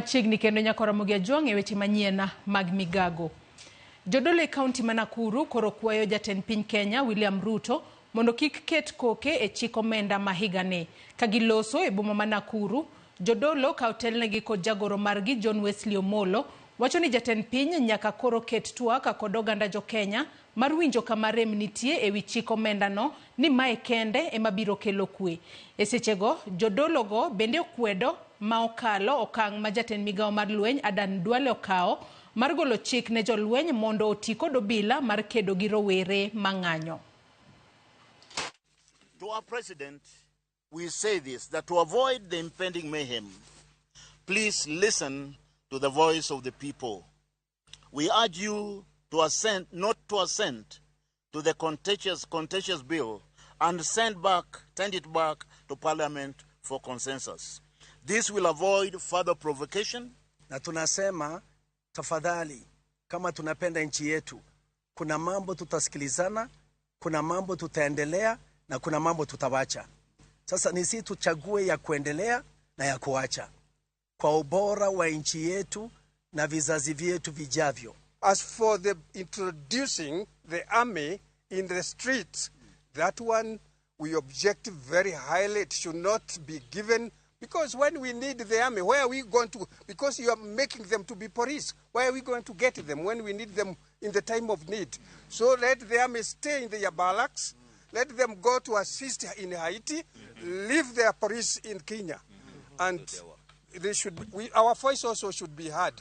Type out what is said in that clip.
Machiegni kendo nyaka Ramogi Ajwang' e weche manyien mag migago. Jodolo e kaunti ma Nakuru koro kwayo jatend piny Kenya William Ruto mondo kik ket koke e chik omenda ma higani. Ka giloso e boma ma Nakuru, jodolo ka otelnegi kod jagoro margi John Wesley Omolo wacho ni jatend piny nyaka koro ket twak kod oganda jo Kenya mar winjo kama rem nitie ewi chik omendano ni mae kende ema biro kelo kwe. E sechego, jodologo bende okwedo ma okalo okang' ma jatend migawo mar lweny Adan Duale okawo mar golo chik ne jolweny mondo oti kod obila mar kedo gi rowere mang'anyo. To our president, we say this, that to avoid the impending mayhem, please listen to the voice of the people. We urge you to assent, not to assent to the contentious bill and send it back to Parliament for consensus. This will avoid further provocation. Na tunasema tafadhali, kama tunapenda nchi yetu, kuna mambo tutasikilizana, kuna mambo tutaendelea na kuna mambo tutawacha. Sasa ni sisi tuchague ya kuendelea na ya kuacha kwa ubora wa nchi yetu na vizazi vyetu vijavyo. As for the introducing the army in the streets, that one we object very highly. It should not be given, because when we need the army, where are we going to? Because you are making them to be police. Where are we going to get them when we need them in the time of need? So let the army stay in their barracks. Let them go to assist in Haiti. Leave their police in Kenya. And our voice also should be heard.